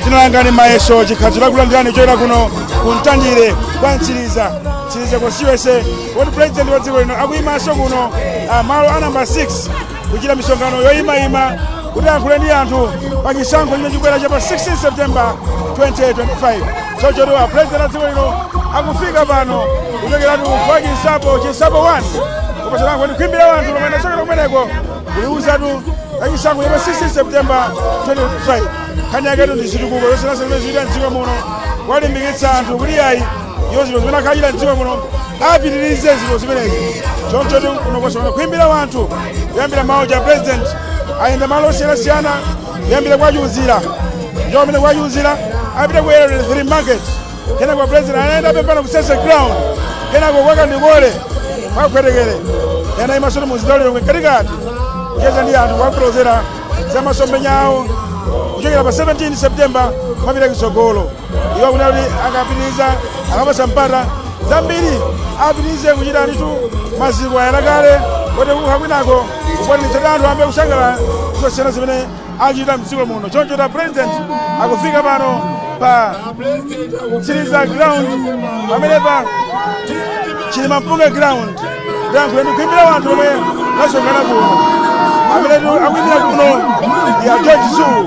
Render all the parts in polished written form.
Dzina langa ni Mayeso Chikhadzo, takulandirani kuchokera kuno ku Mtandire kwa Mtsiriza, Mtsiriza constituency, woti president wa dziko lino akuyimanso kuno malo a namba 6 kuchita misonkhano yoyimayima kuti ayankhule ndi anthu pa chisankho chimene chikubwera cha pa 16 September 2025. Choncho a president a dziko lino akufika pano kuchokeratu kwa Chinsapo, Chinsapo 1, kupasalango ndi khwimbi la anthu lomwe anachokera kumeneko kuliuzatu la chisankho cha pa 16 September 2025. Nkhani yaketu ndi zitukuko zosiyanasiyana zimene zikuchitika mdziko muno, kuwalimbikitsa anthu kuti ayi, iwo zinthu zimene akhachita mdziko muno apitirize zinthu zimenezi. Choncho kuno kwasonkhana khwimbi la anthu kuyambira mawu cha president ayenda malo osiyanasiyana, kuyambira kwa Chiuzira, njo amene kwa Chiuzira apita ku Area 3 market, kenako president anayenda pepano ku Sese ground, kenako kwa Kandikole, kwa Khwetekere, ena imasoni mu mzinda wa Lilongwe katikati kucheza ndi anthu, kuwafotokozera za masomphenya awo kuchokera pa 17 September kumapita kutsogolo. Iwo akunena kuti akapitiriza, akapasa mpata, zambiri apitirize kuchita ndithu. Maziko ayala kale kuti kukha kwinako kukwaniritsa kuti anthu ambe kusangalala zosiyana zimene achita mdziko muno. Choncho ta president akufika pano pa Mtsiriza ground, pamene pa Chilimampunga ground, kuyankhula ndi khwimbi la anthu omwe lasonkhana kuno. Amene akuyimbira kuno ndi a George Zulu,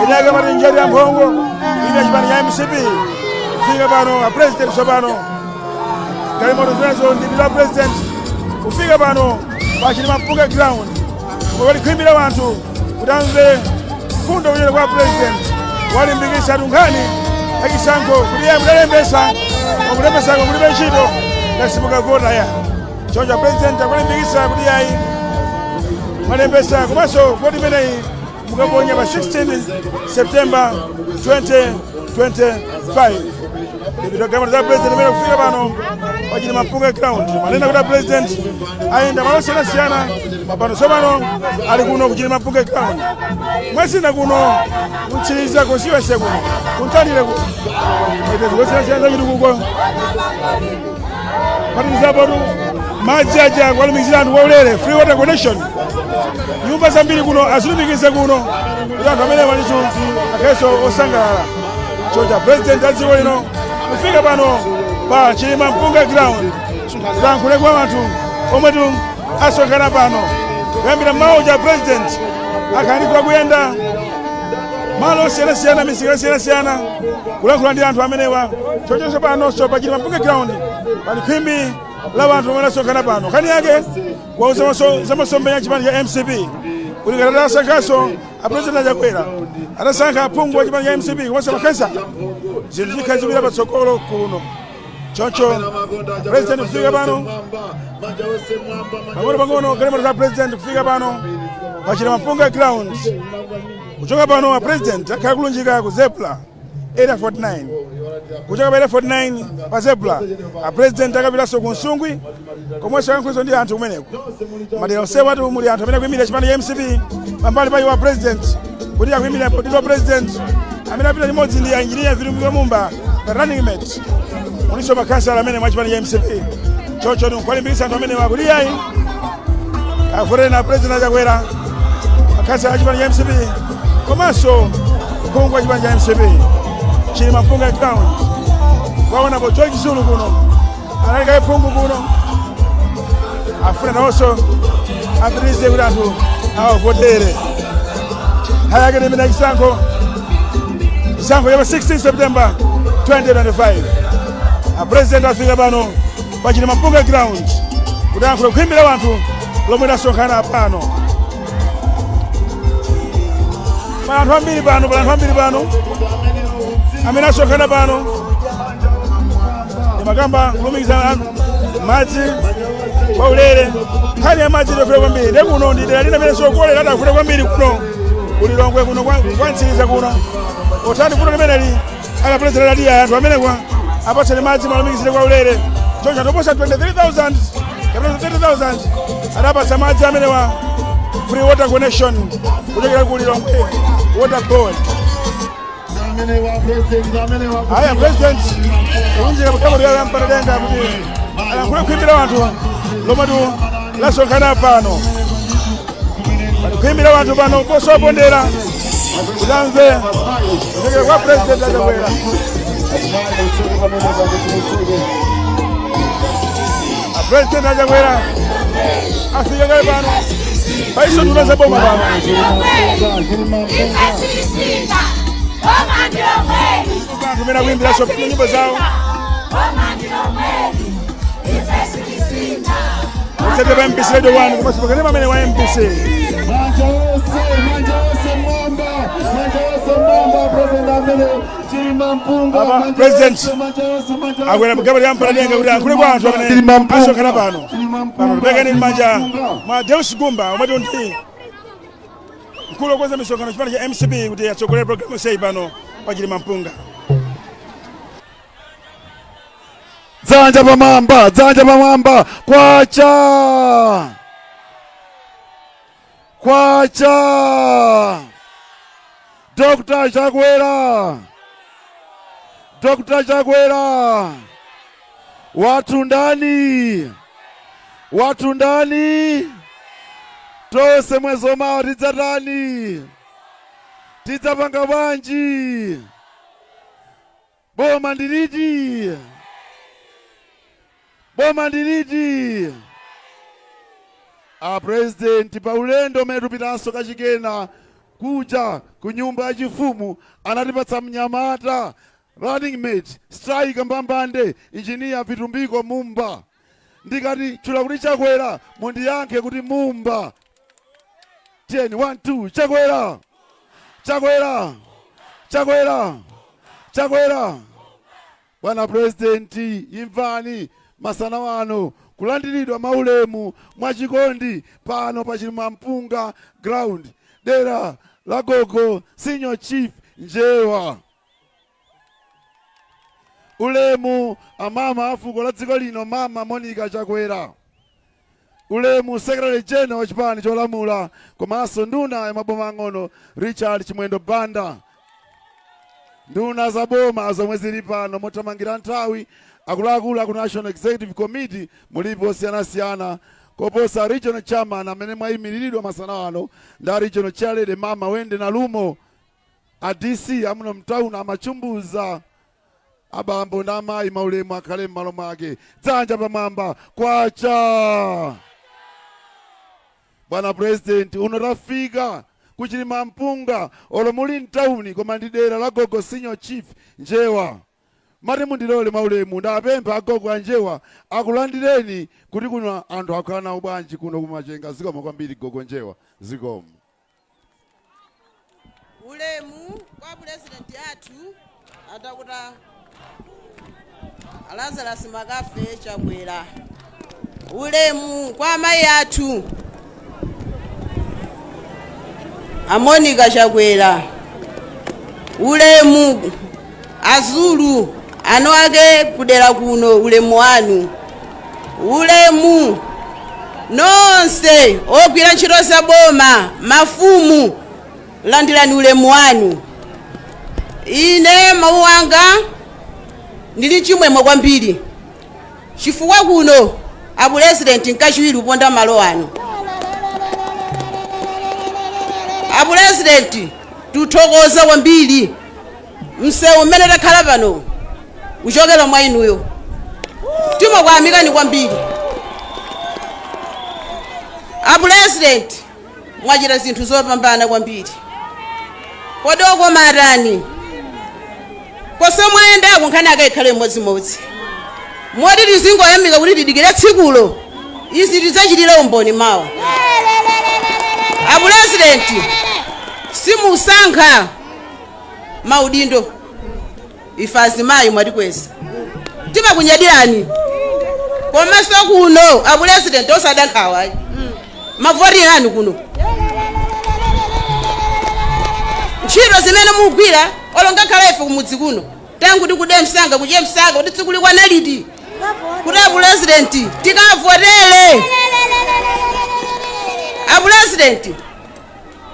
ene akamati njati ya mphongo ine chipani cha MCP. Kufika pano a president tsopano, galimoto zimenezo ndi la president kufika pano pa Chilimampunga ground komwe pali khwimbi la anthu kuti amve mfundo kuchokera kwa president, walimbikitsa nkhani yachisankho kuti iye mudalembesa, mukulembesako kulibe ntchito ngati mukavota ya. Choncho president akulimbikitsa kuti ayi, mwalembesa, komanso voti imeneyi mukaponya pa 16 September 2025. Ndipita galimoto za president imene kufika pano pa Chilimampunga ground. Manena kuti a president ayenda malo osiyanasiyana pano, tsopano ali kuno ku Chilimampunga ground. Mwazina kuno kuMtsiriza constituency, kuno kuMtandire kuno ite zosiyanasiyana zachitukuko, patilizapotu madzi aja kuwalumikizira anthu kwaulere, free water connection. Nyumba zambiri kuno azilumikize kuno kuti anthu amene walitu akhalenso osangalala. Choncho president a dziko lino kufika pano pa Chilimampunga ground kuyankhule kwa anthu omwetu asonkhana pano. Kuyambira mawu cha president akhanikira kuyenda malo osiyanasiyana, misika yosiyanasiyana, kulankhula ndi anthu amenewa. Chonchonso panonso pa Chilimampunga ground pali khwimbi la anthu omwe asonkhana pano. Nkhani yake kuwauza za masomphenya chipani cha MCP, kuti ngati atasankhanso a president Achakwera, atasankha aphungu wa chipani cha MCP komanso makhansala, zinthu zikhala zikupita patsogolo kuno. Choncho president kufika pano pang'ono pang'ono, galimoto za president kufika pano pa Chilimampunga ground. Kuchoka pano a president akhala kulunjika ku Zebra, Area 49. Kuchoka pa Area 49 pa Zebra, a president akapitanso ku Nsungwi, komwenso akankhuliso ndi anthu kumeneko. Madera onsewa atu muli anthu amene akuyimira chipani cha MCP pambali pa iwo a president, kuti akuyimira potidwa president amene apita limodzi ndi engineer Vitumbiko Mumba, the running mate. Mulinso makhansala amene mwa chipani cha MCP. Choncho ndikuwalimbikitsa anthu amenewa kuti iyayi, avotere na president Achakwera, makhansala a chipani cha MCP komanso phungu wa chipani cha MCP. Chilimampunga ground kwaonapo George Zulu kuno, anali kaye phungu kuno, afuna nawonso apitirize kuti anthu awavotere. Nthawi yake ndi imene chisankho, chisankho cha pa 16 September 2025. A president afika pano pa Chilimampunga ground kuti ayankhule khwimbi la anthu lomwe lasonkhana pano. Pali anthu ambiri pano, pali anthu ambiri pano amene asonkhana pano. Ndimakamba kulumikiza anthu madzi kwaulere. Nkhani ya madzi ndiyofuna kwambiri. Ndi kuno ndi dera lina limene kolera adafuna kwambiri kuno ku Lilongwe, kuno kwa Mtsiriza kuno. Othani vuto limeneli, akapulezera ladiya anthu amenewa apatseni madzi, malumikizire kwaulere. Choncho anthu oposa 23,000 kapena 30,000 adapatsa madzi amenewa, free water connection, kuchokera ku Lilongwe Water Board. Aya, president kulunjika pagalimoto yawo yampandadenga kuti alankhule khwimbi la anthu lomwetu lasonkhana pano. Pali khwimbi la anthu pano posopondera. Kuti amve kuchokera kwa President Achakwera. A President Achakwera afika kale pano, paiso nduna za boma pano. Anthu amene akuimbiraso nyimbo zawo kutsatira pa MBC Radio 1 komanso pakanema amene wa MBC. Manja wose, manja wose mwamba, manja wose mwamba, President amene Chilima Mpunga, Apa, manja President wose, manja wose, manja wose. akwera mgalimoto ya mpalandenga kuti ayankhule kwa anthu amene Chilima Mpunga, asonkhana pano. Chilima Mpunga, Pano tupekeni Chilima m'manja Mpunga. mwa Deus Gumba omwe ndi mkulu wokonza misonkhano chipani cha MCP kuti atsogolere programu yonseyi pano pa Chilima Mpunga. Dzanja pamwamba, dzanja pamwamba, kwacha, kwacha. Dr. Chakwera, Dr. Chakwera, wathu ndani, wathu ndani, tonse mwezi wamawa tidzatani, tidzapanga bwanji? Boma ndiliti? Boma ndiliti? A President pa ulendo umene tupitanso kachikena kuja ku nyumba ya chifumu anatipatsa mnyamata, running mate, striker mbambande, Engineer Vitumbiko Mumba. Ndikati tchula kuti Chakwera, mundiyankhe kuti Mumba. Tiyeni, 1 2, Chakwera, Chakwera, Chakwera, Chakwera. Bwana President, imvani masana wano kulandiridwa maulemu mwachikondi pano pa Chilimampunga ground, dera la gogo Senior Chief Njewa. Ulemu amama a fuko la dziko lino, Mama Monica Chakwera. Ulemu Secretary General wa chipani cholamula komanso nduna ya maboma ang'ono Richard Chimwendo Banda. Nduna za boma zomwe zili pano mothamangira nthawi, akuluakulu aku National Executive Committee mulipo osiyanasiyana, koposa regional chairman amene mwayimiriridwa masana ano nda regional chairlady Mama Wende Nalumo, a DC amuno mtown amachumbuza. Abambo ndi amayi, maulemu akhale m'malo mwake. Dzanja pamwamba, kwacha. Bwana President, uno tafika kuchilima mpunga, olo muli mtawuni koma ndi dera la gogo Senior Chief Njewa. Mati mundilole maulemu ndapempha agogo a Njewa akulandireni kuti kuno anthu akhala nawo bwanji kuno kumachenga. Zikomo kwambiri, gogo Njewa, zikomo. Ulemu kwa Purezidenti athu a Dr. Lazarus McCarthy Chakwera. Ulemu kwa amayi athu a Monica Chakwera. Ulemu azulu ano ake kudera kuno, ulemu wanu. Ulemu nonse ogwira ntchito za boma, mafumu, landirani ulemu wanu. Ine mawu anga, ndili chimwemwe kwambiri chifukwa kuno Apurezidenti nkachiwiri uponda malo ano. Apurezidenti, tuthokoza kwambiri. Msewu umene takhala pano uchokera mwa inuyo, timakuyamikani kwambiri. Apurezidenti, mwachita zinthu zopambana kwambiri. Kodi okoma atani kose mwayendako nkhani ake ikhale imodzimodzi, moti tizingoyamika kuti tidikire tsikulo, izi tidzachitire umboni mawa. Apurezidenti, simusankha maudindo, ife azimayi mwatikweza, timakunyadirani. Komanso kuno Apurezidenti osada nkhawa, mavoti anu kuno, ntchito zimene mugwira, olo ngakhale ife kumudzi kuno tangu tikude msanga kuche msanga kuti tsiku likwana liti kuti Apurezidenti tikavotere. Apurezidenti,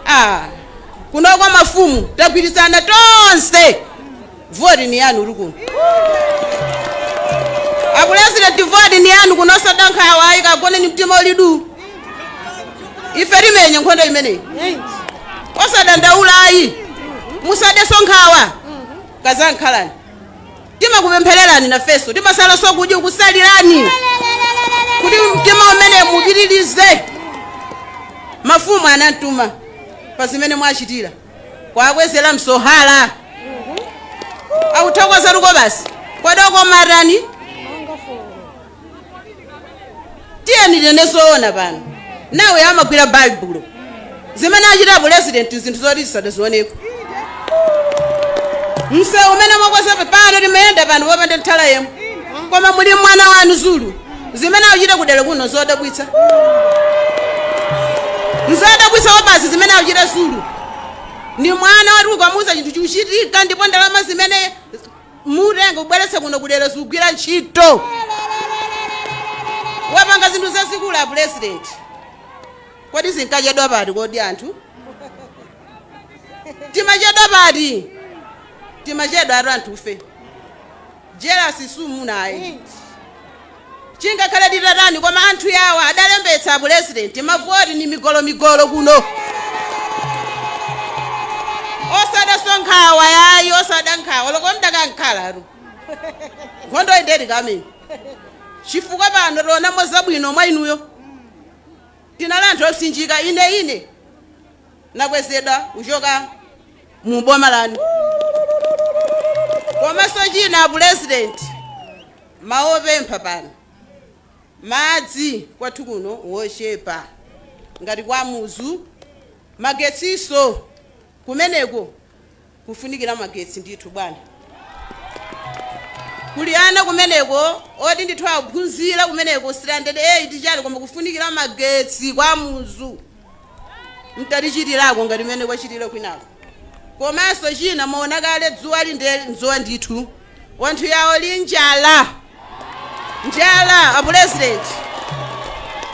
ah, kuno kwa mafumu tagwirizana tonse, voti ni yanu uli kuno. Apurezidenti, voti ni yanu kuno, osada nkhawa ayi, kagone ni mtima ulidu, ife timenye nkhondo imeneyi, osadandaula ayi. Musadeso nkhawa, kazankhalani. Timakupemphererani nafenso, timasalaso kudya kusalirani kuti mtima umene mupitirize. Mafumu anamtuma pa zimene mwachitira kwakwezera msohala, akuthokoza luko basi kwadoko matani. Tiyeni tene zoona pano, nawe amagwira Baibulo, zimene achita President, zinthu zoti zisadazioneko. Msewu umene mwakweza pano, timayenda pano popanda nthala yemwe, koma muli mwana wanu Zulu. Zimene akuchita kudera kuno zodabwitsa, nzodabwitsa basi. Zimene akuchita Zulu ni mwana wati ukamuuza chinthu chikuchitika, ndipo ndalama zimene mutenga kubweretsa kuno kudera zikugwira ntchito. Wapanga zinthu zazikulu a President. Kodi zinkachedwa pati? Kodi anthu timachedwa pati? Timachedwa atu anthufe, jealous sumunayi chingakhale titatani, koma anthu yawa adalembetsa President mavoti ni migolo migolo kuno. Osadaso nkhawa yayi, osada nkhawa loko mdakankhalatu nkhondo indeti kamene, chifukwa pano tionamo zabwino mwa inuyo. Tinali anthu osinjika. Ine nakwezedwa kuchoka mu boma lanu. Komanso china, President, maopempha pano, madzi kwathu kuno wochepa ngati kwa Muzu, magetsiso kumeneko kufunikira magetsi ndithu bwana. Kuli ana kumeneko oti ndithu aphunzira kumeneko standard 8 chali, koma kufunikira magetsi kwa Muzu, mtatichitirako ngati mene kwachitira kwinako. Komanso china, maona kale dzuwa linde dzuwa ndithu, wanthu yawo li njala, njala. A President,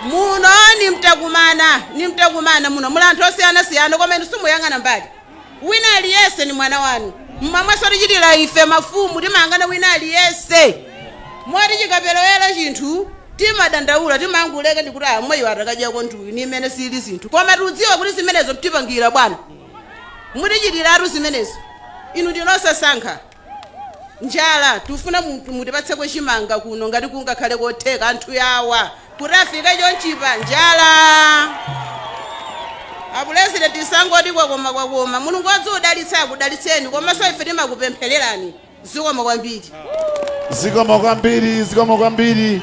muno nimtakumana, nimtakumana muno muli anthu osiyanasiyana, koma inu simuyang'ana mbali. Wina aliyese ni mwana wanu. Mmamwenso tichitira ife mafumu, timayang'ana wina aliyese, moti chikaperewera chinthu timadandaula, timanguleka ndikuti amweyo atakadyako nduyu ni imene sili zinthu, koma tikudziwa kuti zimenezo mtipangira bwana, mutichitiratu zimenezo. Inu ndinosasankha. Njala, tifuna mutipatseko chimanga kuno ngati kungakhale kotheka. Anthu yawa kuti afike chonchipa njala. A President, sangoti kwakoma kwakoma. Mulungu wadziudalitsa, akudalitseni, komanso ife timakupemphererani. Zikoma kwambiri. Zikoma kwambiri, zikoma kwambiri,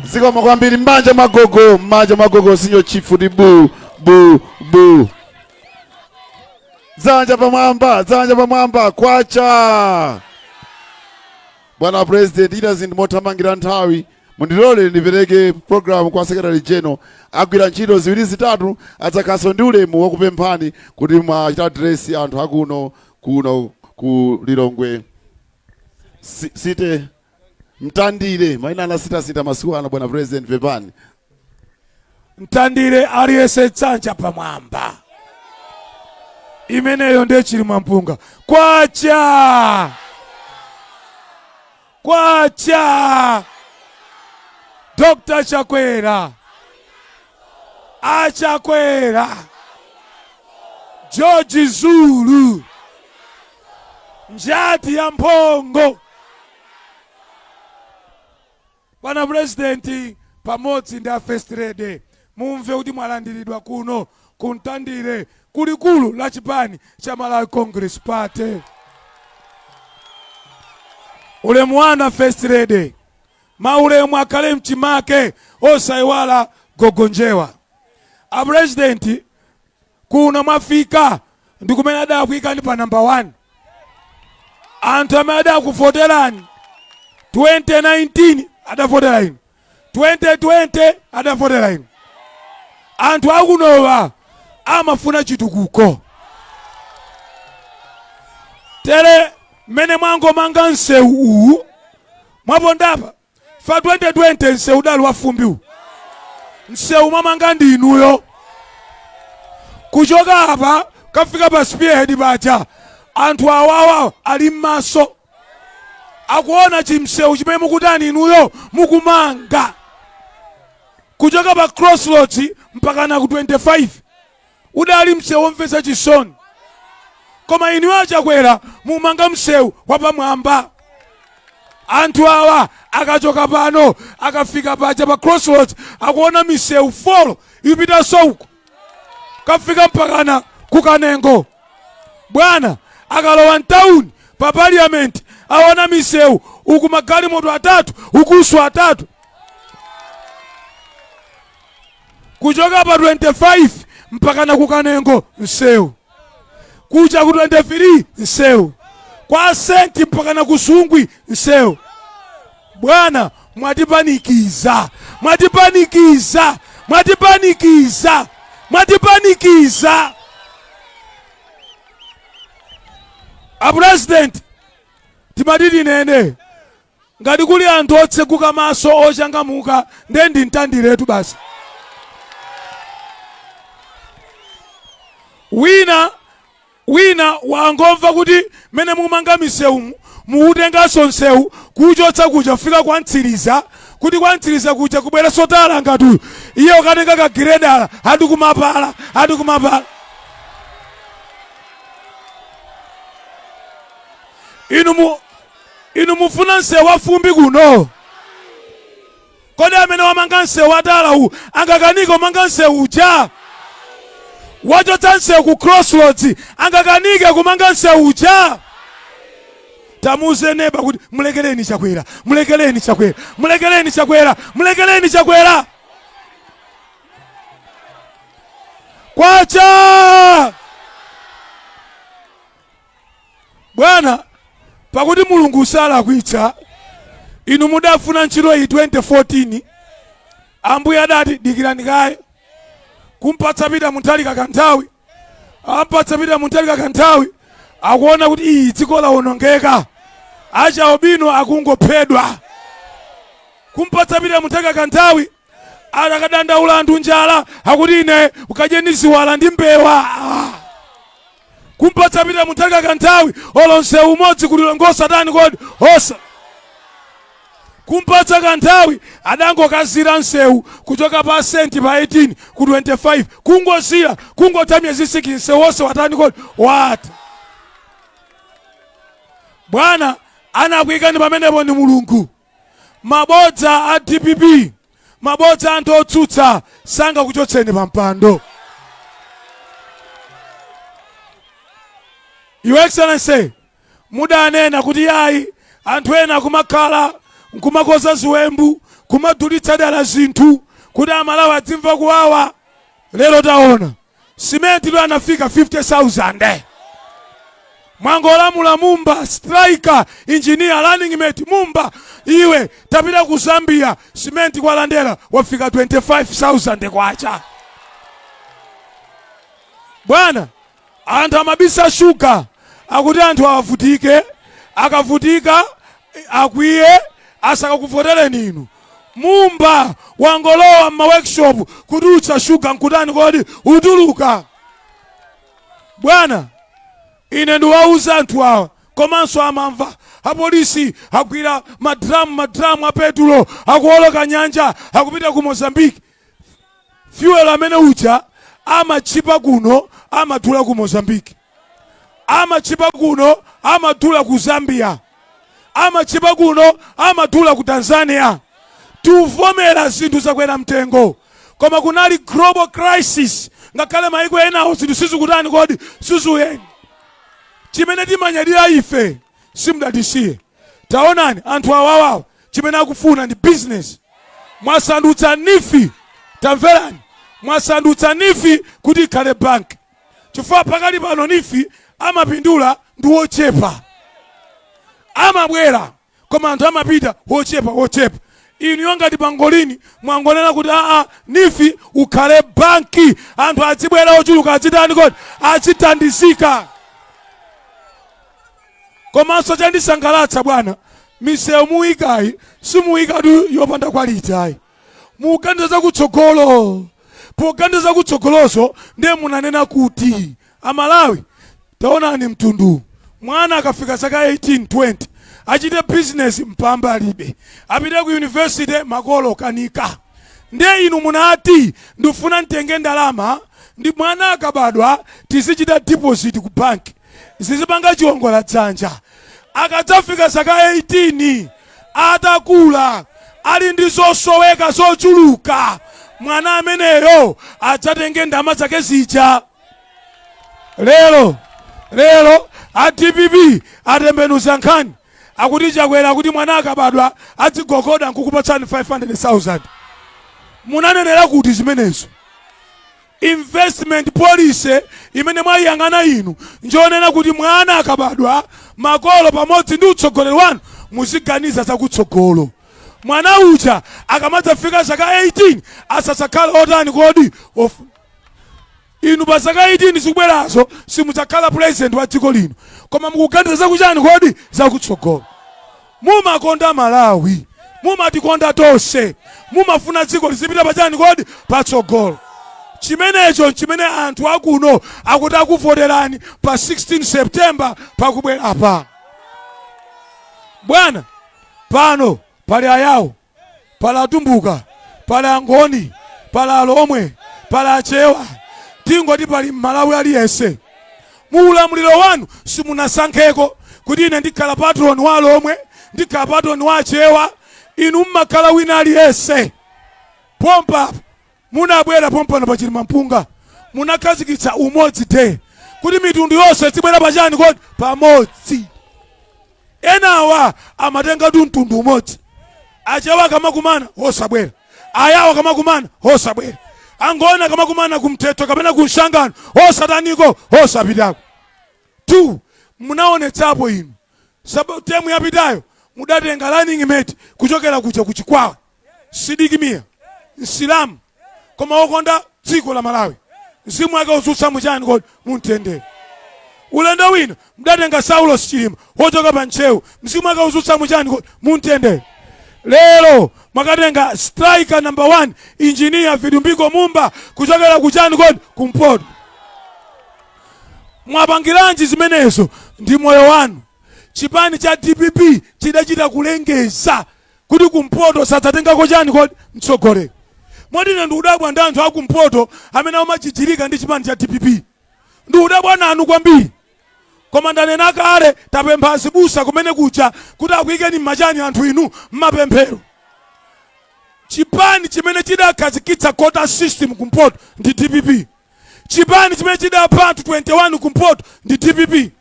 zikoma kwambiri. M'manja magogo, m'manja magogo, senior chief ndi bu bu bu. Dzanja pamwamba, dzanja pamwamba, kwacha. Bwana President, ita zinthu mothamangira nthawi, mundilole ndipereke program kwa Secretary General, agwira ntchito ziwiri zitatu, adzakhalanso ndi ulemu wakupemphani kuti mwachita address anthu akuno kuno ku Lilongwe City, Mtandire. Maina anasitasita masiku ano, bwana President, pepani. Mtandire, aliyense dzanja pamwamba. Imeneyo ndiye Chilima Mpunga. Kwacha, kwacha! Dr Chakwera, achakwera, George Zulu, njati ya mphongo. Bwana President pamodzi ndi a First Lady, mumve kuti mwalandiridwa kuno ku Mtandire, kulikulu la chipani cha Malawi Congress Party. Ulemu wanu, First Lady, maulemu akhale mchimake, osayiwala gogonjewa. A President, kuno mwafika ndi kumene adakuyikani pa number 1. Anthu amene adakuvoterani 2019 adavotera inu, 2020 adavotera inu. Anthu akunowa amafuna chitukuko. Tere mmene mwangomanga msewu uwu mwapondapa fa 2020, msewu udali wafumbi uwu. Msewu mwamanga ndi inuyo kuchoka apa kafika pa Spearhead paja. Anthu awawa ali m'maso akuona chimsewu chimene mukutani inuyo mukumanga kuchoka pa Crossroads mpaka na ku 25. Udali msewu womvetsa chisoni. Koma inuyo aChakwera mumanga msewu wapamwamba. Anthu awa akachoka pano akafika paja pa Crossroads akuona misewu 4 ipitanso uko kafika mpakana ku Kanengo. Bwana akalowa mtawuni pa Parliament aona misewu uku magalimoto atatu ukuso atatu. Kuchoka pa 25 mpakana ku Kanengo msewu, kuja ku 23 msewu, kwa Senti mpakana ku Sungwi msewu. Bwana mwatipanikiza, mwatipanikiza, mwatipanikiza, mwatipanikiza. A president timati tinene ngati kuli anthu otseguka maso ochangamuka nde ndi Mtandiretu basi. Wina wina wangomva kuti mene mumanga misewumu mukutenganso msewu kuchotsa kuja kufika kwa Mtsiriza, kuti kwa Mtsiriza kuja kubwerenso tala ngati uyu, iye ukatenga kagiredala ati kumapala, ati kumapala. Inu mufuna msewu wa fumbi kuno? Kodi amene wamanga msewu wa tala uwu angakanike kumanga msewu uja? Wachotsa msewu ku Crossroads angakanike kumanga msewu uja? Tamuuze neba kuti mulekeleni Chakwera, mulekeleni Chakwera, mulekeleni Chakwera, mulekeleni Chakwera. Kwacha! Bwana, pakuti Mulungu salakwitsa, inu mudafuna ntchito iyi 2014, Ambuye adati dikirani kaye, kumpatsa Peter Mutharika kanthawi, ampatsa Peter Mutharika kanthawi, akuona kuti iyi dziko lawonongeka, achaubino akungophedwa, kumpatsa Peter Mutharika kanthawi, akadandaula anthu njala, akuti ine ukadyeni ziwala ndi mbewa. Kumpatsa Peter Mutharika kanthawi, olo msewu umodzi ku Lilongwe osatani kodi osa kumpatsa kanthawi, adangokazira msewu kuchoka pa senti pa 18 ku 25, kungozira kungotha miyezi 6 msewu wonse watani kodi watha. Bwana anakuyikani pamenepo ndi Mulungu. Mabodza a DPP, mabodza anthu otsutsa sangakuchotseni pa mpando. Your Excellency, mudanena kuti yayi anthu ena akumakhala nkumakoza ziwembu, kumadulitsa dala zinthu kuti Amalawi adzimva kuwawa. Lero taona simenti lero anafika 50,000. Mwangolamula Mumba, striker, engineer, running mate Mumba, iwe tapita ku Zambia, simenti kwa Landera wafika 25,000 kwacha. Bwana, anthu amabisa shuga akuti anthu awavutike, akavutika akwiye asakakuvotereni inu. Mumba wangolowa mma workshop kutulutsa shuga nkutani kodi utuluka. Bwana, ine ndiwauza anthu awa komanso amamva apolisi agwira madramu, madramu a petulo akuwoloka nyanja akupita ku Mozambique. Fuel amene uja amatchipa kuno amadula ku Mozambique, amatchipa kuno amadula ku Zambia, amatchipa kuno amadula ku Tanzania. Tuvomera zinthu zakwera mtengo, koma kunali global crisis, ngakhale maiko enawo zinthu sizikutani kodi sizikuyenda. Chimene timanyadira ife simudatisiye. Taonani anthu awawawa chimene akufuna ndi business. Mwasandutsa NEEF, tamverani, mwasandutsa NEEF kuti ikhale bank, chifukwa pakali pano NEEF amapindula ndi wochepa, amabwera koma anthu amapita wochepa wochepa. Inuyo ngati pangolini mwangonena kuti aa NEEF ukhale banki, anthu adzibwera ochuluka, adzitani kodi adzithandizika. Komanso chandisangalatsa bwana, misewu muyikayi simuyikatu yopanda quality ayi, mukuganiza zakutsogolo. Poganiza zakutsogolozo ndiye munanena kuti Amalawi taonani mtundu, mwana akafika zaka 18 20 achite business mpamba alibe, apite ku university makolo kanika. Ndiye inu munati ndifuna ntenge ndalama ndi mwana akabadwa tizichita deposit ku bank. Zizipanga chiwongola dzanja. Akadzafika zaka 18, atakula, ali ndi zosoweka zochuluka, mwana ameneyo adzatenge ndalama zake zija. Lero lero a dpp atembenuza nkhani, akuti Chakwera akuti mwana akabadwa adzigogoda nkukupatsani 500,000. Munanenera kuti zimenezo? Investment policy imene mwayiyang'ana inu njonena kuti mwana akabadwa, makolo pamodzi ndi utsogoleri wanu muziganiza zakutsogolo. Mwana uja akamadzafika zaka 18 asasakhale otani kodi? Inu pa zaka 18 zikubwerazo simudzakhala president wa dziko lino, koma mukuganiza zakuchani kodi? Zakutsogolo. Mumakonda Malawi, mumatikonda tonse, mumafuna dziko lizipita pachani kodi? Patsogolo. Chimenecho chimene anthu akuno akuti akuvoterani pa 16 September pakubwerapa. Bwana, pano pali Ayawo, pali Atumbuka, pali Angoni, pali Alomwe, pali Achewa, tingoti pali Mmalawi aliyense. Mu ulamuliro wanu simunasankheko kuti ine ndikhala patron wa Alomwe, ndikhala patron wa Achewa. Inu mmakhala wina aliyense. Pompa munabwera pompano pa Chilimampunga, munakhazikitsa Umodzi Day kuti mitundu yonse zibwera pachani kodi? Pamodzi. Enawa amatengatu mtundu umodzi. Achewa akamakumana osabwera, Ayawo akamakumana osabwera, Angoni akamakumana kumthetho kapena kumshangano osataniko, osapitako. 2 munaonetsapo inu temu yapitayo mudatenga running mate kuchokera kuja kuchikwawa, Sidik Mia, Msilamu koma wokonda dziko la Malawi, mzimu wake uziusa muchani kodi? Mumtendere. Ulendo wina mudatenga Saulos Chilima wochoka pa Ntcheu, mzimu wake uziusa muchani kodi? Mumtendere. Lero mwakatenga striker number 1 Engineer Vitumbiko Mumba kuchokera kuchani kodi? Kumpoto. Mwapangiranji zimenezo? Ndi moyo wanu. Chipani cha DPP chidachita kulengeza kuti kumpoto sadzatengako chani kodi? Mtsogoleri. Moti ine ndikudabwa ndi anthu akumpoto amene amachijirika ndi chipani cha DPP, ndikudabwa nanu kwambiri. Koma ndanena kale, tapempha azibusa kumene kuja kuti akuyikeni mmachani anthu inu mmapemphero. Chipani chimene chidakhazikitsa quota system kumpoto ndi DPP. Chipani chimene chidapha anthu 21 kumpoto ndi DPP.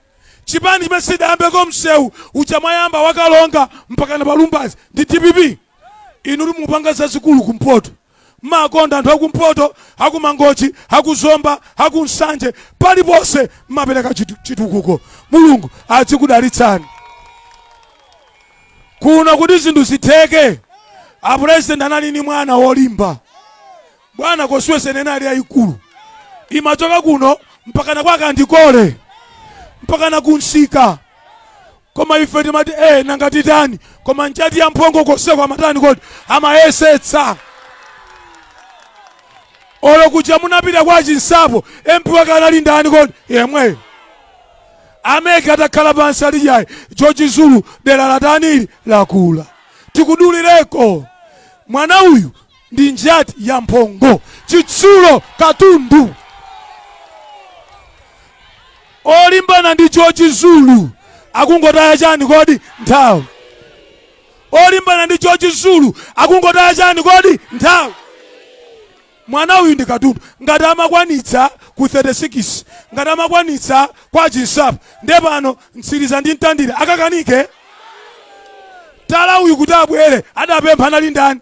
Chipani chimene sidayambeko msewu uja mwayamba wakalonga mpakana palumbazi ndi DPP. Inu mupanga zazikulu kumpoto, mmakonda anthu akumpoto, akumangochi, akuzomba, akunsanje, paliponse mmapereka chitukuko. Mulungu azikudalitsani. Kuno kuti zinthu zitheke, apresident anali ni mwana wolimba. Bwana, constituency nene ali yayikulu, imachoka kuno mpakana kwa Kandikole mpakana kunsika, koma ife timati nanga titani? Koma njati ya mphongo koseko amatani kodi? Amayesetsa. Olo kuja munapita kwa Chinsapo, MP wake anali ndani kodi? Yemweyo. A MEC atakhala pansi alijayi, George Zulu, dera latanili lakula, tikudulireko. Mwana uyu ndi njati ya mphongo, chitsulo, katundu. Olimbana ndi George Zulu akungotaya chani kodi? Nthawi. Olimbana ndi George Zulu akungotaya chani kodi? Nthawi. Mwana uyu ndi katundu. Ngati amakwanitsa ku 36, ngati amakwanitsa kwa Chinsapo, nde pano Mtsiriza ndi Mtandire akakanike? Tala uyu kuti abwere adapempha anali ndani?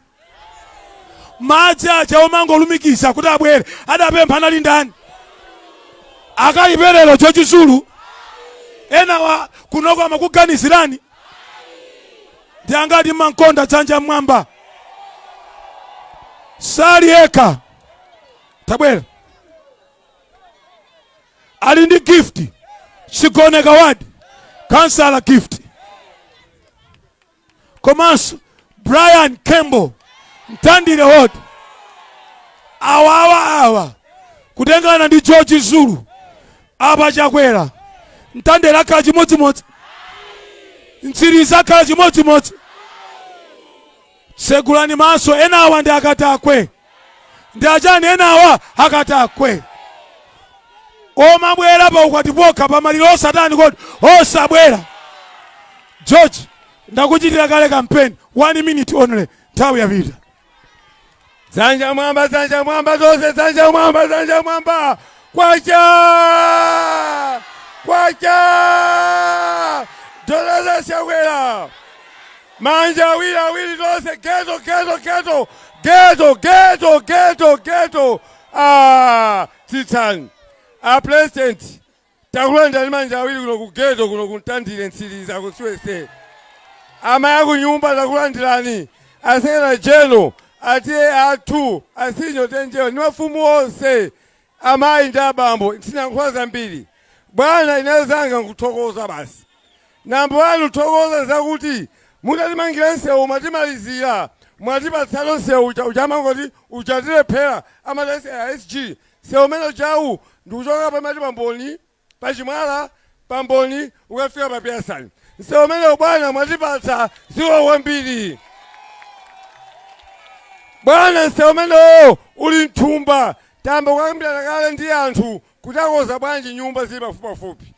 Madzi aja omangolumikiza kuti abwere adapempha anali ndani? Akayiperero George Zulu. Enawa kunoko amakuganizirani. Ndi angati mmankonda? Dzanja mmwamba. Sali yekha, tabwera, ali ndi Gift Chigoneka ward kansala Gift, komanso Brian Kembo, Mtandire ward. Awa awa kutengana ndi George Zulu, apa Chakwera, Mtandire akhala chimodzimodzi, Mtsiriza akhala chimodzimodzi. Tsegulani maso. Enawa ndi akatakwe, ndi achani enawa? Akatakwe. Omabwera pa ukwati pokha, pamaliro osatani kodi? Osabwera. George, ndakuchitira kale kampeni, 1 minute only, nthawi yapita. Dzanja mwamba, dzanja mwamba, tonse dzanja mwamba, dzanja mwamba. Kwacha! Kwacha! Dr. Chakwera. Manja awiri awiri tonse, ghetto, ghetto, ghetto, ghetto, ghetto, ghetto, ghetto. Ah, tsitsani. A president, takulandirani manja awiri kuno ku ghetto, kuno ku Mtandire, Mtsiriza, ku Siwese. Amayi akunyumba takulandirani. A secretary general, a TA athu, asinyo tenjewa ndi mafumu onse, amayi ndi abambo, sinayankhula zambiri. Bwana, ineyo zanga nkuthokoza basi. Number 1, kuthokoza zakuti mutatimangira msewu mwatimalizira, mwatipatsanso msewu uja, uja amangoti uchatilephera, amati SG. Msewu umene ujawu ndikuchoka pamati pamboni, pachimwala, pamboni, ukafika pa Piasani. Msewu umenewu bwana mwatipatsa, zikomo kwambiri. Bwana, msewu umenewo uli mthumba, tayamba kukambirana kale ndi anthu kuti akonza bwanji nyumba zili pafupipafupi.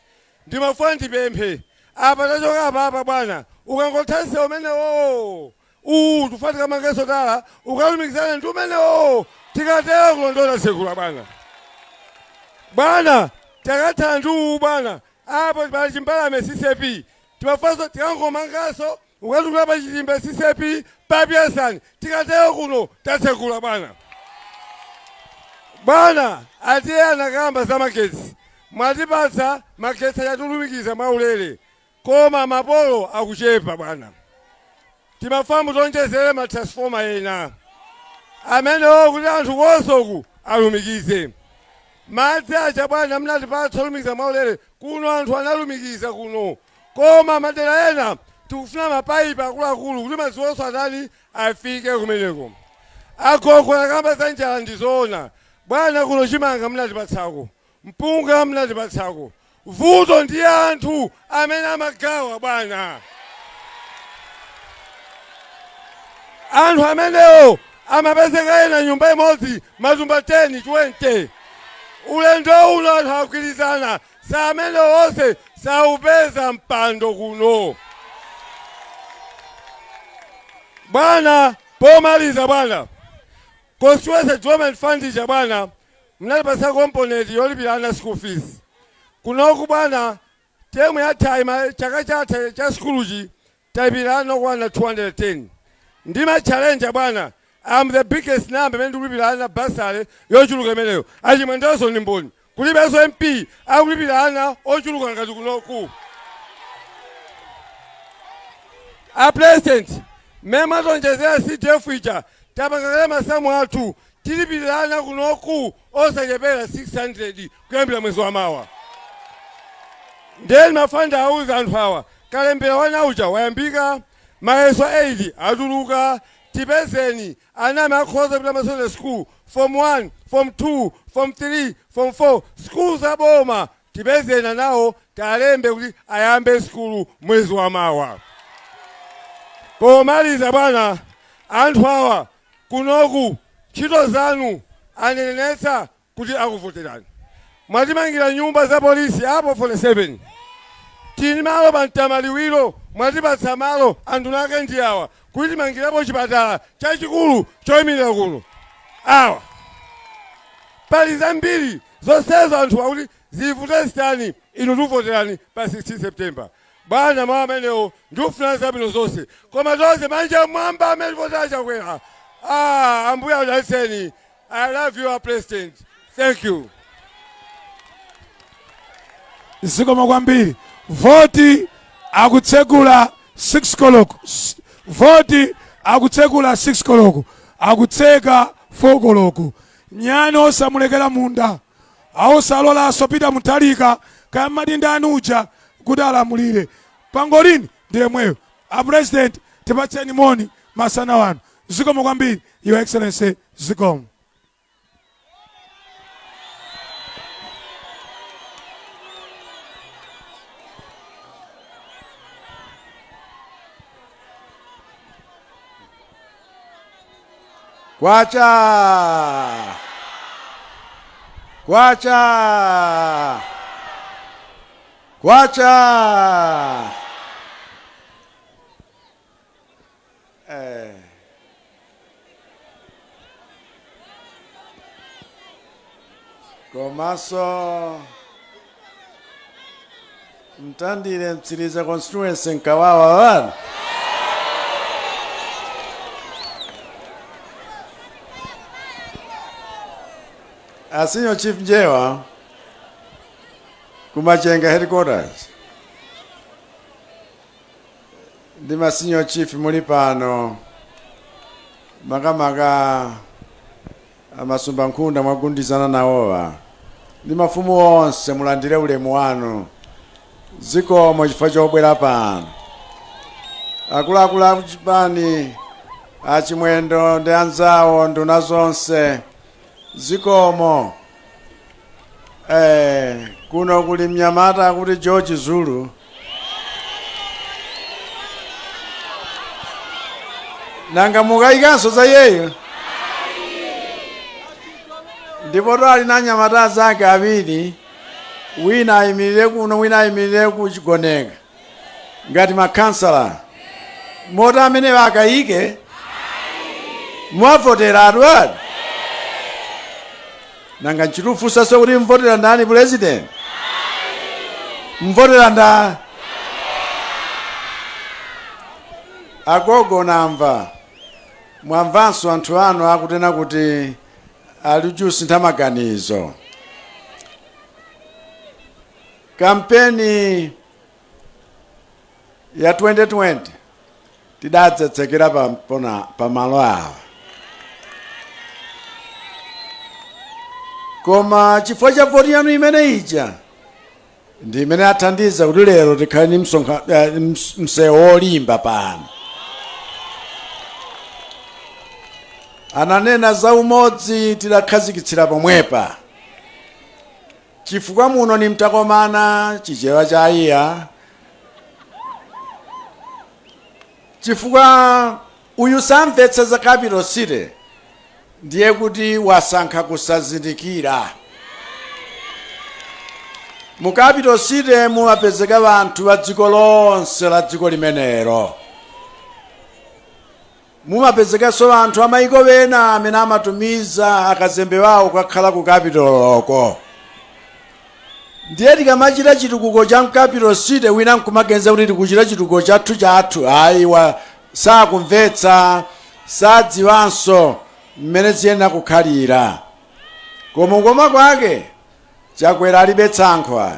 Ndimafuna ndipemphe apa tachoka apapa bwana, ukangotha msewu umenewo uwu tikufuna tikamangenso tala ukalumikizane ndi umenewo, tikatero kulondola tsekula bwana. Bwana, takatha ndi uwu bwana, apo pali chimbalame CCAP, timafunanso tikangomanganso ukatukula pa Chitimbe CCAP pa Piasani, tikatero kuno tatsekula bwana. Bwana, atiye anakamba za magetsi, mwatipatsa magetsi achatulumikiza mwaulere, koma mapolo akuchepa bwana. Timafuna mutionjezere ma transformer ena amenewo kuti anthu konsoku alumikize. Madzi aja bwana munatipatsa olumikiza mwaulere kuno, anthu analumikiza kuno, koma madera ena tikufuna mapaipi akuluakulu kuti madzi onse atani afike kumeneko. Agogo anakamba za njala, ndizoona bwana, kuno chimanga munatipatsako, mpunga munatipatsako, vuto ndi anthu amene amagawa bwana. Anthu amenewo amapezeka ena nyumba imodzi matumba 10 20. Ulendo uno anthu agwirizana, sa amenewo onse saupeza mpando kuno bwana. Pomaliza bwana, Constituency Development Fund ija bwana munatipatsa component yolipira ana school fees kunoku bwana. Term yathayi, chaka chatha cha sukuluchi, talipira ana okwana 210. Ndima challenge bwana, I'm the biggest number imene ndikulipira ana bursary yochuluka imeneyo. Achimwendenso ndi mboni, kulibenso MP akulipira ana ochuluka ngati kunoku. A president, mmene mwationjezera CDF ija, tapanga kale masamu athu, tilipirira ana kunoku osachepera 600 kuyambira mwezi wa mawa. Ndiye ndimafuna ndiwauze anthu awa, kalembera wana uja wayambika, mayeso 8 atuluka, tipezeni ana amene akhoza kupita ma secondary school, form 1, form 2, form 3, form 4, school za boma, tipezeni anawo talembe kuti ayambe sukulu mwezi wa mawa. Pomaliza bwana, anthu awa kunoku ntchito zanu anenetsa kuti akuvoterani. Mwatimangira nyumba za polisi apo 47, tili malo pa Mtamaliwiro, mwatipatsa malo anthu ake ndi awa kuti timangirapo chipatala chachikulu choyimirira kuno. Awa pali zambiri zonsezo anthu akuti zivute zitani, inu tikuvoterani pa 16 September bwana. Mawu amenewo, ndikufuna zabwino zonse, koma tonse manja mwamba amene tivotera Chakwera. Ah, Ambuye akudalitseni. I love you, our president. Thank you. Zikomo kwambiri. Voti akutsekula 6 koloko. Voti akutsekula 6 koloko, akutseka 4 koloko. Nyani osamulekera munda, osalolanso Peter Mutharika kaya mati ndani uja kuti alamulire. Pangolini ndi yemweyo. A president, tipatseni moni masana wanu. Zikomo kwambiri, Your Excellency, zikomo. Kwacha! Kwacha! Kwacha! Komanso Mtandire Mtsiriza constituency nkawawa bana. A Senior Chief Njewa kumachenga headquarters ndi ma senior chief muli pano, makamaka amasumba nkhunda mwagundizana nawowa ndi mafumu onse, mulandire ulemu wanu. Zikomo chifukwa chobwera pano. Akuluakulu a chipani, achimwendo ndi anzawo, nduna zonse, zikomo. Kuno kuli mnyamata akuti George Zulu. Nanga mukayikanso za iyeyo? Ndipo ali na anyamata azake awiri, wina ayimirire kuno, wina ayimirire ku Chigoneka ngati makhansala. Moti amene akayike mwavotera atu. Nanga nchitufunsanso kuti mvotera ndani president? Mvotera nda agogo. Namva mwamvanso anthu anu akutena kuti ali kusintha maganizo. Kampeni ya 2020 tidadzetsekera pamalo awa, koma chifukwa cha voti yanu imene ija ndi imene athandiza kuti lero tikhale ndi msewu wolimba pano. Ananena za umodzi, tidakhazikitsira pomwepa, chifukwa muno ni mtakomana Chichewa cha iya, chifukwa uyu samvetsa za capital city, ndiye kuti wasankha kusazindikira. Mu capital city mumapezeka anthu a dziko lonse la dziko limenelo, mumapezekanso anthu amayiko ena amene amatumiza akazembe wawo kukakhala ku capital oko. Ndiye tikamachita chitukuko cha capital city, wina nkumaganiza kuti tikuchita chitukuko chathu chathu, ayiwa, sakumvetsa, sadziwanso mmene ziyenera kukhalira. Koma kukoma kwake, Chakwera alibe tsankho ayi,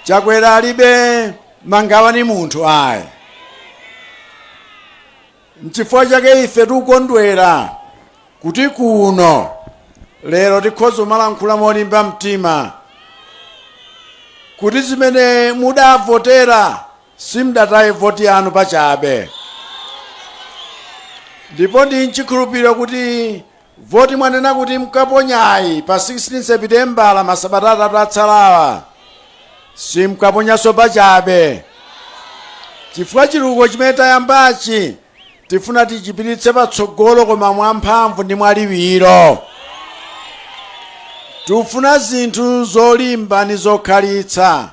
Chakwera alibe mangawa ni munthu ayi. Nchifukwa chake ife tikukondwera kuti kuno lero tikhoza kumalankhula molimba mtima kuti zimene mudavotera, simudataye voti yanu pachabe. Ndipo ndi nchikhulupiriro kuti voti mwanena kuti mkaponyayi pa 16 Sepitembala, masabata 3 atsalawa, simkaponyanso pachabe, chifukwa chitukuko chimene tayambachi tifuna tichipititse patsogolo, koma mwamphamvu ndi mwaliwiro. Tifuna zinthu zolimba ndi zokhalitsa.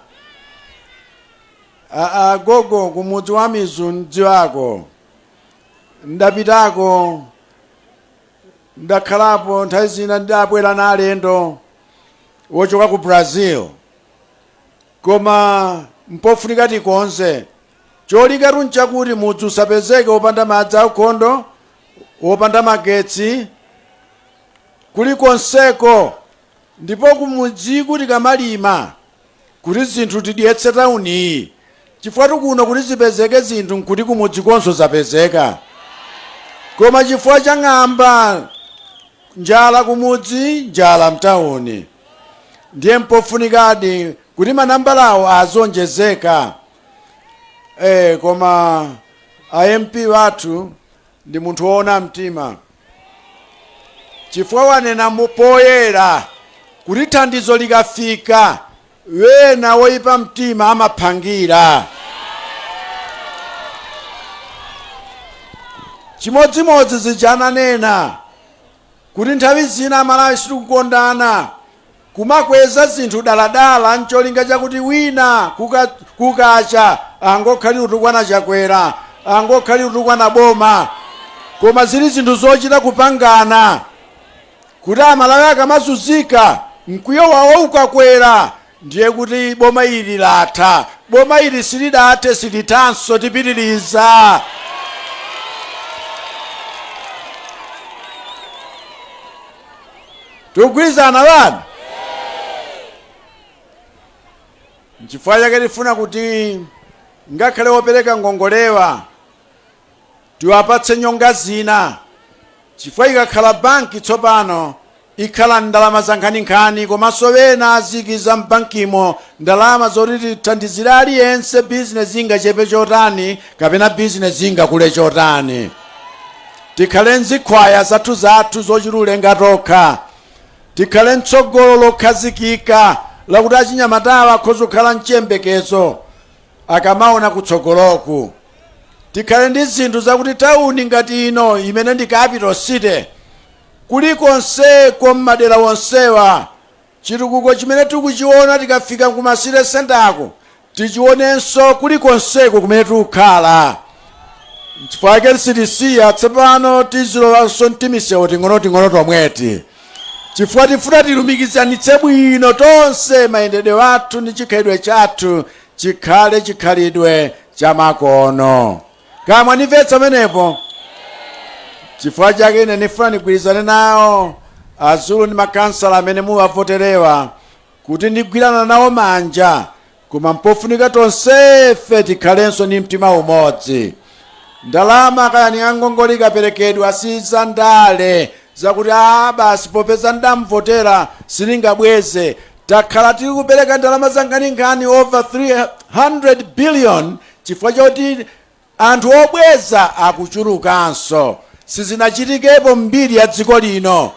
Aa, gogo, kumudzi wa Mizu mdziwako, ndapitako, ndakhalapo nthawi zina, ndabwera na alendo wochoka ku Brazil. Koma mpofunika tikonze. Cholinga nchakuti mudzi usapezeke wopanda madzi aukhondo, wopanda magetsi kulikonseko. Ndipo kumudziku tikamalima kuti zinthu tidyetse tauniyi, chifukwa tikuno kuti zipezeke zinthu nkuti kumudzi konso zapezeka, koma chifukwa cha ng'amba, njala kumudzi, njala mtauni. Ndiye mpofunikadi kuti manambalawo azonjezeka. Koma a MP wathu ndi munthu woona mtima, chifukwa wanena poyera kuti thandizo likafika, wena woyipa mtima amaphangira. Chimodzimodzi zija ananena. Kuti nthawi zina Amalawi sitikukondana, kumakweza zinthu daladala ncholinga chakuti wina kukacha angokhalira kutukwana Chakwera, angokhalira kutukwana boma, koma zili zinthu zochita kupangana kuti Amalawi akamazunzika mkwiyo wawo ukakwera ndiye kuti boma ili latha. Boma ili silidathe, silithanso, tipitiriza. Tikugwirizana bana? Nchifukwa chake tifuna kuti ngakhale opereka ngongolewa tiwapatse nyonga zina, chifukwa ikakhala banki tsopano ikhala ndalama za nkhaninkhani, komanso ena azikiza m'bankimo ndalama zoti tithandizire aliyense, bizinesi ingachepe chotani kapena bizinesi ingakule chotani. Tikhale nzikhwaya zathu zathu zochilulenga tokha, tikhale mtsogolo lokhazikika lakuti achinyamatawa akhoza kukhala mchiyembekezo akamaona kutsogoloku. Tikhale ndi zinthu zakuti tawuni ngati ino imene ndi capital city, kulikonseko mmadera onsewa chitukuko chimene tikuchiona tikafika kuma city centre tichionenso kulikonseko kumene tikukhala. Nchifukwa chake sitisiya tsopano, tizilowanso mtimisewu ting'onoting'ono tomweti, chifukwa tifuna tilumikizanitse bwino tonse mayendedwe athu ndi chikhalidwe chathu chikhale chikhalidwe cha makono. Kamwa nimvetsa pamenepo? Chifukwa chake ine ndifuna ndigwirizane nawo azulu ndi makansala amene muwavoterewa kuti ndigwirana nawo manja, koma mpofunika tonsefe tikhalenso ndi mtima umodzi. Ndalama kaya ni angongole ikaperekedwa si za ndale zakuti a basi popeza ndamvotera sindingabweze. Takhala tili kupereka ndalama za nkhaninkhani over 300 billion chifukwa choti anthu obweza akuchulukanso. Sizinachitikepo mbiri ya dziko lino,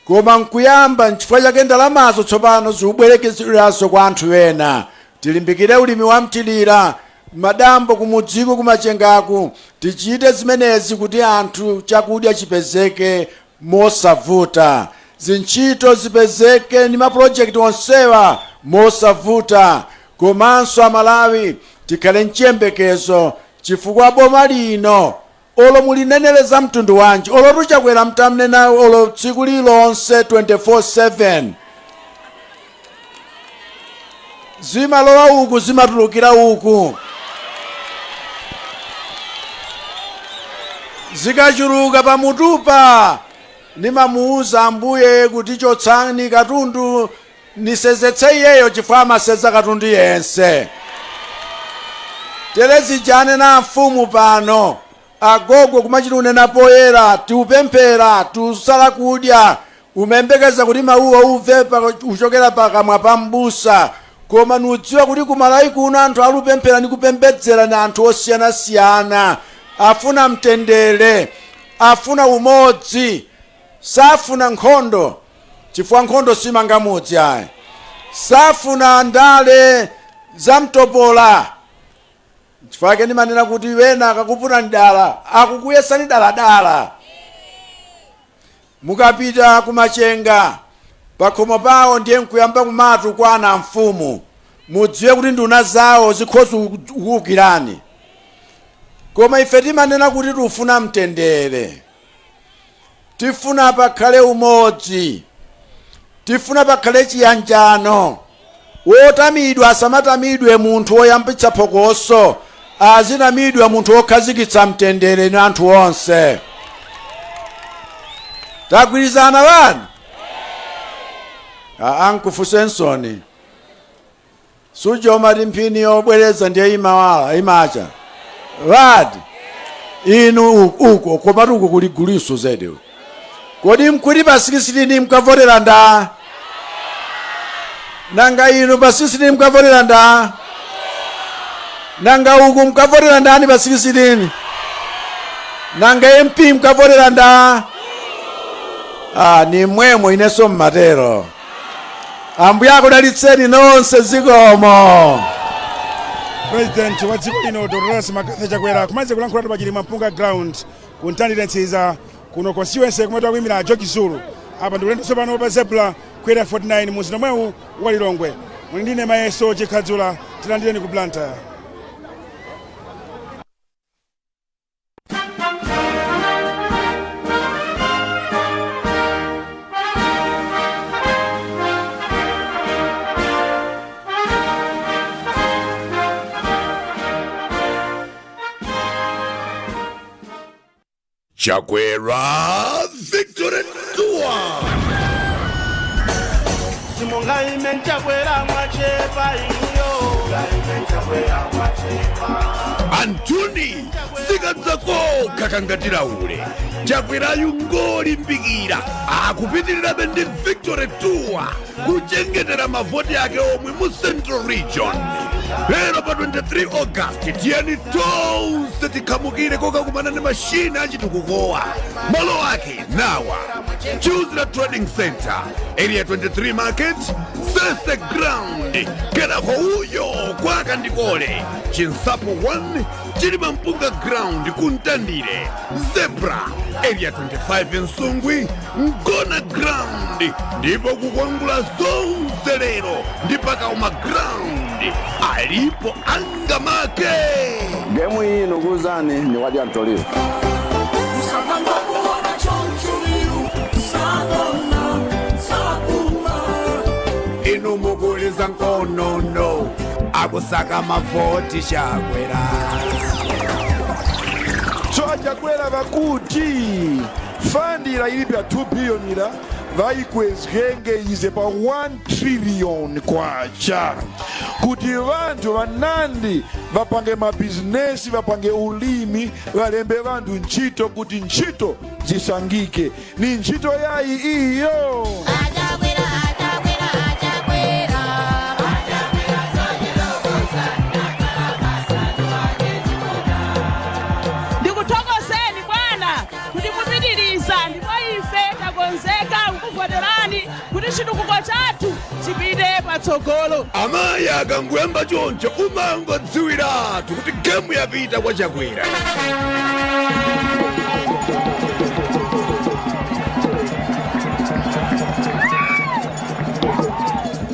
koma nkuyamba. Nchifukwa chake ndalamazo tsopano zikubwerekezedwanso kwa anthu ena. Tilimbikire ulimi wa mthirira, madambo kumudziko, kumachengaku. Tichite zimenezi kuti anthu chakudya chipezeke mosavuta, zintchito zipezeke ndi mapulojekiti onsewa mosavuta, komanso Amalawi tikhale mchiyembekezo, chifukwa boma lino olo mulinenere mtundu wanji, olo tuchakwera mtamnena olo tsiku lilonse 24/7, zimalowa uku zimatulukira uku. Zikachuluka pamutupa nimamuuza Ambuye kuti chotsani katundu nisezetse iyeyo, chifukwa amaseza katundu yense. Tere zijane na mfumu pano agogo kumachita unena poyera, tiupemphera, tiusala kudya, umembekeza kuti mawuwa umve uchokera pakamwa pa mbusa. Koma nudziwa kuti kumalawi kuno anthu alupemphera ndi kupembedzera ni anthu osiyanasiyana, afuna mtendere, afuna umodzi, safuna nkhondo, chifukwa nkhondo simanga mudzi ayi. Safuna ndale za mtopola. Chifukwa chake ndimanena kuti wena akakuputani dala, akukuyesani daladala. Mukapita kumachenga pakhomo pawo ndiye nkuyamba kumatu kwa ana mfumu, mudziwe kuti nduna zawo zikhoza kuwukirani. Koma ife timanena kuti tifuna mtendere, tifuna pakhale umodzi, tifuna pakhale chiyanjano. Wotamidwa asamatamidwe munthu woyambitsa phokoso, azitamidwa munthu wokhazikitsa mtendere ni anthu onse. Tagwirizana bana? Ankufunsensoni suja umati mphini yobwereza ndiye imawala imacha vadi inu uko, komatu uko kuli guliso zedi. Kodi mkuti pa 16 mkavotera nda? Nanga inu pa 16 mkavotera nda? Nanga uku mkavotera ndani pa 16? Nanga MP mkavotera nda? Ah, ni mwemo inenso mmatero. Ambuye akudalitseni nonse, zikomo. President wa dziko lino Dr. Lazarus McCarthy Chakwera kumaliza kulankhula pa Chilimampunga ground ku Ntandire Mtsiriza. Kuno constituency kumene akuyimira George Zulu. Apa ndi ulendo tsopano pa Zebra ku Area 49 mu mzinda omwewu wa Lilongwe. Muli ndine Mayeso Chikhadzula, tilandireni ku Blantyre. Chakwera Victory Tour. Simungaime Chakwera mwachepa inuyo. Antuni sikadzakoka kangatiraulo Chakwerayu ngolimbikira akupitirirabe ndi Victory Tour kuchengetera mavoti ake omwe mu Central Region. Lero pa 23 August tiyeni tonse tikhamukire kokakumana ndi mashina achitukukowa. Malo ake nawa: Chuzira Trading Center, Area 23 Market, Sese Ground, kenako uyo kwa Kandikole, Chinsapo 1, Chilima Mpunga Ground kuntandire, Zebra, Area 25 Nsungwi, Ngona Ground, ndipo kukwangula zonse lero ndi Pakauma Ground. Alipo angamake. Gemu iyi nukuzani ni wadya mtoliro. Inu mukuliza nkonono akusaka mavoti Chakwera. So achakwera vakuti fund ila ilipo ya 2 billion ila vaikwezgenge ize pa 1 trillion kwacha kuti vanthu vanandi vapange mabizinesi, vapange ulimi, valembe vanthu ntchito kuti ntchito zisangike. Ni ntchito yayi iyo. Ndikuthokozeni bwana kuti mupitiriza, ndipo ife takonzeka kukuvoterani kuti chitukuko chathu chipite patsogolo. Amayi akangoyamba choncho umangodziwiratu kuti gemu yapita kwa Chakwera.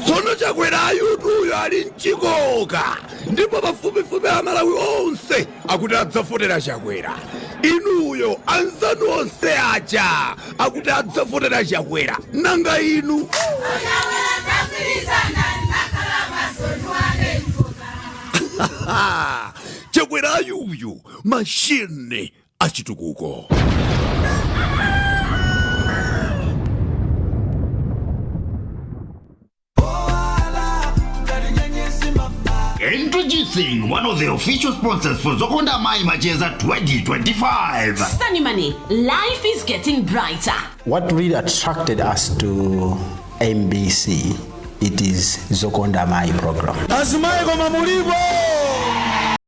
Tsono Chakwerayu ali mchikoka ndipo pafupifupi Amalawi onse akuti adzavotera Chakwera. Inuyo anzanu onse aja akuti adzavotera Chakwera, nanga inu? Chakwera yuyu mashine achitukuko. Introducing one of the official sponsors for Zokonda Mai Macheza 2025. Sunny Money, life is getting brighter. What really attracted us to MBC, it is Zokonda Mai program. Azimayi koma mulipo.